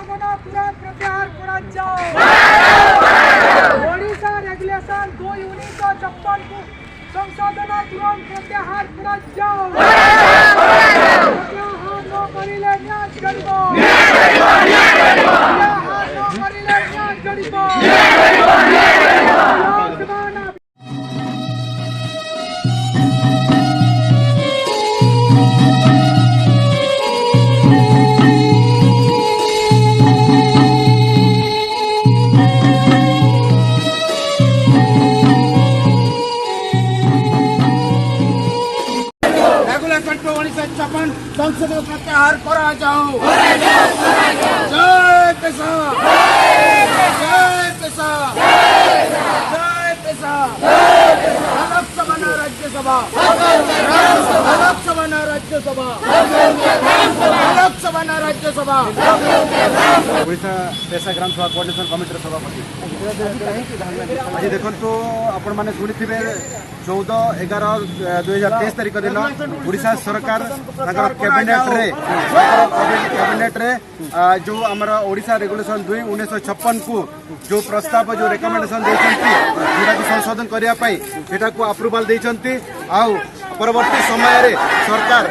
ସଂଶୋଧନ ତୁରନ୍ତ ପ୍ରତ୍ୟାହାର କରାଯାଉ। ଓଡ଼ିଶା ରେଗୁଲେସନ 2 1956 କୁ ସଂଶୋଧନ ତୁରନ୍ତ ପ୍ରତ୍ୟାହାର କରାଯାଉ। ପ୍ରତ୍ୟାହାର ନ କରିଲେ ନିଆଁ ଜଳିବ। ପ୍ରତ୍ୟାହାର ନ କରିଲେ ନିଆଁ ଜଳିବ। ଗ୍ରାମ ରେଗୁଲେସନ ଟୁ 1956 ସଂଶୋଧନ ପ୍ରତ୍ୟାହାର କରାଯାଉ। ଜୟ ପେସା, ଜୟ ପେସା, ଜୟ ପେସା। ଲୋକସଭା ନା ରାଜ୍ୟସଭା, ଲୋକସଭା ନା ରାଜ୍ୟସଭା, ଲୋକସଭା ନା ରାଜ୍ୟସଭା। ଓଡ଼ିଶା ପେସା ଗ୍ରାମ ସଭା କୋଅର୍ଡିନେସନ କମିଟିର ସଭାପତି। ଆଜି ଦେଖନ୍ତୁ, ଆପଣମାନେ ଶୁଣିଥିବେ, 14/11/2023 ତାରିଖ ଦିନ ଓଡ଼ିଶା ସରକାର ତାଙ୍କର କ୍ୟାବିନେଟ୍ରେ ଯେଉଁ ଆମର ଓଡ଼ିଶା ରେଗୁଲେସନ 2 1956କୁ ଯେଉଁ ପ୍ରସ୍ତାବ, ଯେଉଁ ରେକମେଣ୍ଡେସନ ଦେଇଛନ୍ତି, ଯେଉଁଟାକି ସଂଶୋଧନ କରିବା ପାଇଁ, ସେଟାକୁ ଆପ୍ରୁଭାଲ ଦେଇଛନ୍ତି। ଆଉ ପରବର୍ତ୍ତୀ ସମୟରେ ସରକାର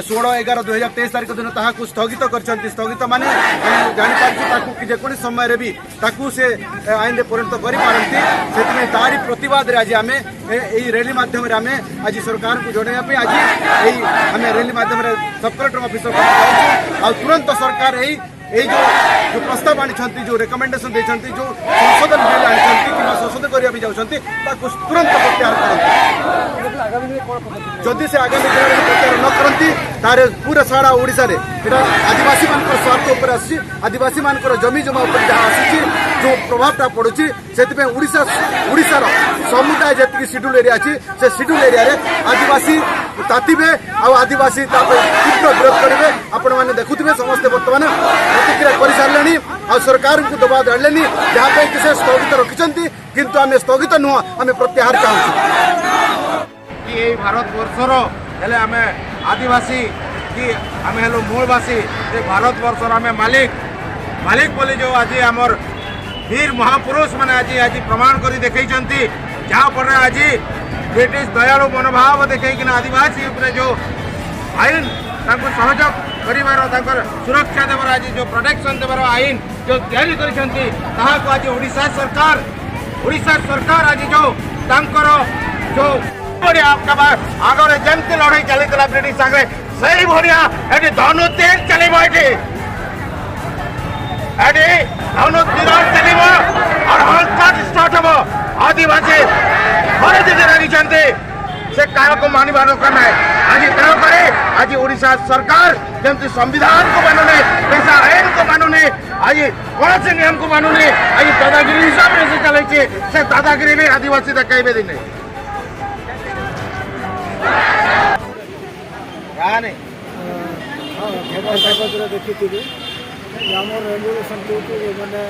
16/11/2023 ତାରିଖ ଦିନ ତାହାକୁ ସ୍ଥଗିତ କରିଛନ୍ତି। ସ୍ଥଗିତ ମାନେ ଆମେ ଜାଣିପାରୁଛୁ ତାକୁ କି ଯେକୌଣସି ସମୟରେ ବି ତାକୁ ସେ ଆଇନରେ ପରିଣତ କରିପାରନ୍ତି। ସେଥିପାଇଁ ତାରି ପ୍ରତିବାଦରେ ଆଜି ଆମେ ଏଇ ର୍ୟାଲି ମାଧ୍ୟମରେ ଆମେ ଆଜି ସରକାରଙ୍କୁ ଜଣାଇବା ପାଇଁ ଆଜି ଏଇ ଆମେ ର୍ୟାଲି ମାଧ୍ୟମରେ ସବ୍ କଲେକ୍ଟର ଅଫିସ ଯାଉଛୁ। ଆଉ ତୁରନ୍ତ ସରକାର ଏଇ ଯୋଉ ପ୍ରସ୍ତାବ ଆଣିଛନ୍ତି, ଯୋଉ ରେକମେଣ୍ଡେସନ ଦେଇଛନ୍ତି, ଯୋଉ ସଂଶୋଧନ ବିଲ୍ ଆଣିଛନ୍ତି କିମ୍ବା ସଂଶୋଧନ କରିବା ପାଇଁ ଯାଉଛନ୍ତି, ତାକୁ ତୁରନ୍ତ ପ୍ରତ୍ୟାହାର କରନ୍ତୁ। ଯଦି ସେ ଆଗାମୀ ଦିନରେ ପ୍ରତ୍ୟାହାର ନ କରନ୍ତି, ତାହେଲେ ପୁରା ସାରା ଓଡ଼ିଶାରେ ଏଇଟା ଆଦିବାସୀମାନଙ୍କର ସ୍ୱାର୍ଥ ଉପରେ ଆସୁଛି। ଆଦିବାସୀମାନଙ୍କର ଜମି ଜମା ଉପରେ ଯାହା ଆସୁଛି, ଯୋଉ ପ୍ରଭାବଟା ପଡୁଛି, ସେଥିପାଇଁ ଓଡ଼ିଶାର ସମୁଦାୟ ଯେତିକି ସିଡ୍ୟୁଲ ଏରିଆ ଅଛି, ସେ ସିଡ୍ୟୁଲ ଏରିଆରେ ଆଦିବାସୀ ତାତିବେ ଆଉ ଆଦିବାସୀ ତା ପାଇଁ ତୀବ୍ର ବିରୋଧ କରିବେ। ଆପଣମାନେ ଦେଖୁଥିବେ, ସମସ୍ତେ ବର୍ତ୍ତମାନ ପ୍ରତିକ୍ରିୟା କରିସାରିଲେଣି ଆଉ ସରକାରଙ୍କୁ ଦବାବ ଆଣିଲେନି, ଯାହା ପାଇଁ କି ସେ ସ୍ଥଗିତ ରଖିଛନ୍ତି। କିନ୍ତୁ ଆମେ ସ୍ଥଗିତ ନୁହଁ, ଆମେ ପ୍ରତ୍ୟାହାର ଚାହୁଁଛୁ। କି ଏଇ ଭାରତବର୍ଷର ହେଲେ ଆମେ ଆଦିବାସୀ କି ଆମେ ହେଲୁ ମୂଳବାସୀ, ଏ ଭାରତବର୍ଷର ଆମେ ମାଲିକ, ମାଲିକ ବୋଲି ଯେଉଁ ଆଜି ଆମର ବୀର ମହାପୁରୁଷ ମାନେ ଆଜି ପ୍ରମାଣ କରି ଦେଖେଇଛନ୍ତି, ଯାହାଫଳରେ ଆଜି ବ୍ରିଟିଶ ଦୟାଳୁ ମନୋଭାବ ଦେଖେଇକିନା ଆଦିବାସୀ ଉପରେ ଯେଉଁ ଆଇନ ତାଙ୍କୁ ସହଯୋଗ କରିବାର, ତାଙ୍କର ସୁରକ୍ଷା ଦେବାର, ଆଜି ଯେଉଁ ପ୍ରୋଟେକ୍ସନ୍ ଦେବାର ଆଇନ ଯେଉଁ ତିଆରି କରିଛନ୍ତି, ତାହାକୁ ଆଜି ଓଡ଼ିଶା ସରକାର ଆଜି ଯେଉଁ ତାଙ୍କର ଯେଉଁ ବଢ଼ିଆ ଆଗରେ ଯେମିତି ଲଢ଼େଇ ଚାଲିଥିଲା ବ୍ରିଟିଶ ସାଙ୍ଗରେ, ସେଇ ଭଳିଆ ଏଠି ଧନୁ ତୀର ଚାଲିବ। ଏଠି ଧନୁ ତୀର ଚାଲିବ ଆଉ ହଳକାଟ ଷ୍ଟାର୍ଟ ହବ। ଆଦିବାସୀ ଘରେ ଯଦି ରହିଛନ୍ତି, ସେ କାହାକୁ ମାନିବା ଦରକାର ନାହିଁ ଆଜି। ତେଣୁକରି ଆଜି ଓଡ଼ିଶା ସରକାର ଯେମିତି ସମ୍ବିଧାନକୁ ମାନୁନି, ପେସା ଆଇନକୁ ମାନୁନି, ଆଜି କୌଣସି ନିୟମକୁ ମାନୁନି, ଆଜି ଦାଦାଗିରି ହିସାବରେ ସେ ଚାଲିଛି, ସେ ଦାଦାଗିରି ବି ଆଦିବାସୀ ଦେଖାଇବେ ଦିନେ। ହଁ, ଖବରକାଗଜରେ ଦେଖିଥିବେ ଯେ ଆମର ରେଗୁଲେସନ୍ ଟୁକୁ ମାନେ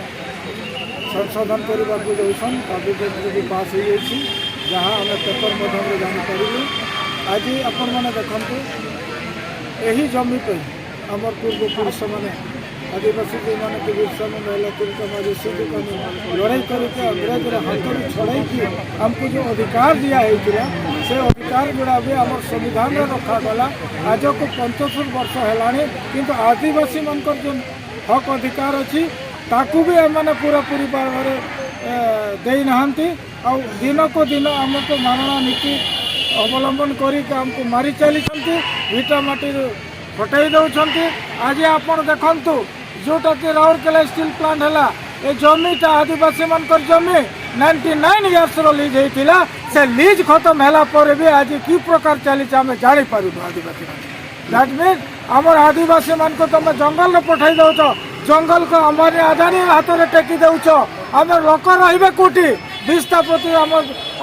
ସଂଶୋଧନ କରିବାକୁ ଯାଉଛନ୍। କ୍ୟାବିନେଟ୍ରେ ବି ପାସ୍ ହେଇଯାଇଛି, ଯାହା ଆମେ ପେପର ମାଧ୍ୟମରେ ଜାଣିପାରିଲୁ। ଆଜି ଆପଣମାନେ ଦେଖନ୍ତୁ, ଏହି ଜମି ପାଇଁ ଆମର ପୂର୍ବପୁରୁଷମାନେ, ଆଦିବାସୀ ଯେଉଁମାନେ କି ବିର୍ସା ମୁଣ୍ଡା ହେଲା, ତିଲକା ମାଝୀ, ସିଧୁ କାନୁ, ଲଢ଼େଇ କରିକି ଅଂଗ୍ରେଜର ହାତରୁ ଛଡ଼େଇକି ଆମକୁ ଯେଉଁ ଅଧିକାର ଦିଆ ହେଇଥିଲା, ସେ ଅଧିକାର ଗୁଡ଼ା ବି ଆମର ସମ୍ବିଧାନରେ ରଖାଗଲା। ଆଜକୁ 75 ବର୍ଷ ହେଲାଣି, କିନ୍ତୁ ଆଦିବାସୀମାନଙ୍କର ଯେଉଁ ହକ୍ ଅଧିକାର ଅଛି, ତାକୁ ବି ଏମାନେ ପୁରାପୁରି ଭାବରେ ଦେଇନାହାନ୍ତି। ଆଉ ଦିନକୁ ଦିନ ଆମକୁ ମାରଣା ନୀତି ଅବଲମ୍ବନ କରିକି ଆମକୁ ମାରି ଚାଲିଛନ୍ତି, ଭିଟା ମାଟିରୁ ହଟେଇ ଦେଉଛନ୍ତି। ଆଜି ଆପଣ ଦେଖନ୍ତୁ, ଯେଉଁଟାକି ରାଉରକେଲା ଷ୍ଟିଲ୍ ପ୍ଲାଣ୍ଟ ହେଲା, ଏ ଜମିଟା ଆଦିବାସୀମାନଙ୍କର ଜମି, 99 ଇୟର୍ସର ଲିଜ୍ ହେଇଥିଲା। ସେ ଲିଜ୍ ଖତମ ହେଲା ପରେ ବି ଆଜି କି ପ୍ରକାର ଚାଲିଛି, ଆମେ ଜାଣିପାରୁନୁ ଆଦିବାସୀମାନେ। That means ଆମର ଆଦିବାସୀମାନଙ୍କୁ ତମେ ଜଙ୍ଗଲରେ ପଠାଇ ଦେଉଛ, ଜଙ୍ଗଲକୁ ଅମ୍ବାନୀ ଆଦାନୀ ହାତରେ ଟେକି ଦେଉଛ। ଆମେ ଲୋକ ରହିବେ କୋଉଠି? ବିସ୍ଥାପତି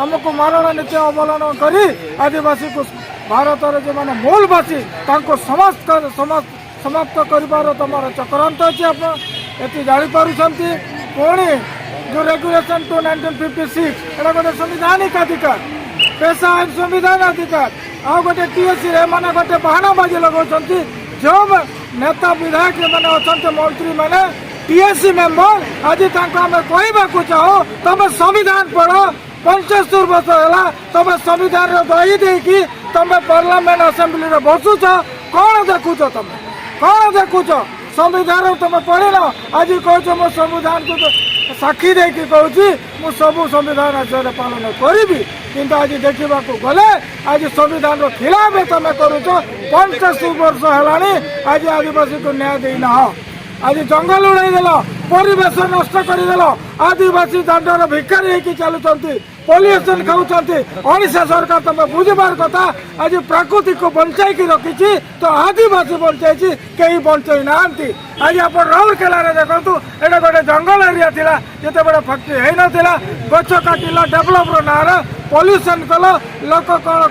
ଆମକୁ ମାରଣ ନୀତି ଅବଲମ୍ବନ କରି ଆଦିବାସୀକୁ, ଭାରତରେ ଯେଉଁମାନେ ମୂଳବାସୀ, ତାଙ୍କୁ ସମାପ୍ତ କରିବାର ତମର ଚକ୍ରାନ୍ତ ଅଛି। ଆପଣ ଏଠି ଜାଣିପାରୁଛନ୍ତି। ପୁଣି ଯେଉଁ ରେଗୁଲେସନ୍ 2 1956, ଏଇଟା ଗୋଟେ ସମ୍ବିଧାନିକ ଅଧିକାର, ପେସା ଆଇନ ସମ୍ବିଧାନ ଅଧିକାର। ଆଉ ଗୋଟେ ଟିଏସିରେ ଏମାନେ ଗୋଟେ ବାହାନାବାଜି ଲଗାଉଛନ୍ତି। ଯେଉଁ ନେତା, ବିଧାୟକ ମାନେ ଅଛନ୍ତି, ମନ୍ତ୍ରୀମାନେ ଟିଏସି ମେମ୍ବର ଆଜି ତାଙ୍କୁ ଆମେ କହିବାକୁ ଚାହୁଁ, ତମେ ସମ୍ବିଧାନ ପଢ। 75 ବର୍ଷ ହେଲା ତମେ ସମ୍ବିଧାନର ଦ୍ୱାହି ଦେଇକି ତମେ ପାର୍ଲାମେଣ୍ଟ ଆସେମ୍ବଲିରେ ବସୁଛ। କ'ଣ ଦେଖୁଛ ତମେ? କ'ଣ ଦେଖୁଛ? ସମ୍ବିଧାନ ତମେ ପଢିନ। ଆଜି କହୁଛ, ମୁଁ ସମ୍ବିଧାନକୁ ତ ସାକ୍ଷୀ ଦେଇକି କହୁଛି, ମୁଁ ସବୁ ସମ୍ବିଧାନ ଆଚରଣ ପାଳନ କରିବି। କିନ୍ତୁ ଆଜି ଦେଖିବାକୁ ଗଲେ ଆଜି ସମ୍ବିଧାନର ଖିଲାପ ତମେ କରୁଛ। 75 ବର୍ଷ ହେଲାଣି, ଆଜି ଆଦିବାସୀକୁ ନ୍ୟାୟ ଦେଇନାହ। ଆଜି ଜଙ୍ଗଲ ଉଡ଼େଇଦେଲ, ପରିବେଶ ନଷ୍ଟ କରିଦେଲ। ଆଦିବାସୀ ଦାଣ୍ଡର ଭିକାରୀ ହେଇକି ଚାଲୁଛନ୍ତି, ପଲ୍ୟୁସନ ଖାଉଛନ୍ତି। ଓଡ଼ିଶା ସରକାର, ତମେ ବୁଝିବାର କଥା, ଆଜି ପ୍ରକୃତିକୁ ବଞ୍ଚାଇକି ରଖିଛି ତ ଆଦିବାସୀ ବଞ୍ଚାଇଛି, କେହି ବଞ୍ଚେଇ ନାହାନ୍ତି। ଆଜି ଆପଣ ରାଉରକେଲାରେ ଦେଖନ୍ତୁ, ଏଇଟା ଗୋଟେ ଜଙ୍ଗଲ ଏରିଆ ଥିଲା ଯେତେବେଳେ ଫ୍ୟାକ୍ଟ୍ରି ହେଇନଥିଲା। ଗଛ କାଟିଲ, ଡେଭଲପର ନାଁରେ ପଲ୍ୟୁସନ କଲ। ଲୋକ କ'ଣ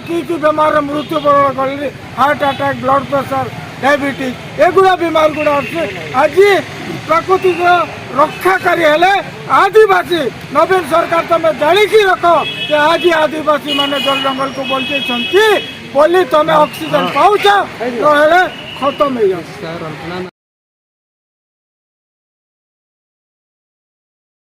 କି କି ବେମାରରେ ମୃତ୍ୟୁବରଣ କଲେ। Heart attack, blood pressure, diabetes, ଏଗୁଡ଼ା ବେମାର ଗୁଡ଼ା ଅଛି। ଆଜି ପ୍ରାକୃତିକ ରକ୍ଷାକାରୀ ହେଲେ ଆଦିବାସୀ। ନବୀନ ସରକାର, ତମେ ଜାଣିକି ରଖ ଯେ ଆଜି ଆଦିବାସୀ ମାନେ ଜଳ ଜଙ୍ଗଲକୁ ବଞ୍ଚେଇଛନ୍ତି ବୋଲି ତମେ ଅକ୍ସିଜେନ ପାଉଛ, ନହେଲେ ଖତମ ହେଇଯାଉଛି।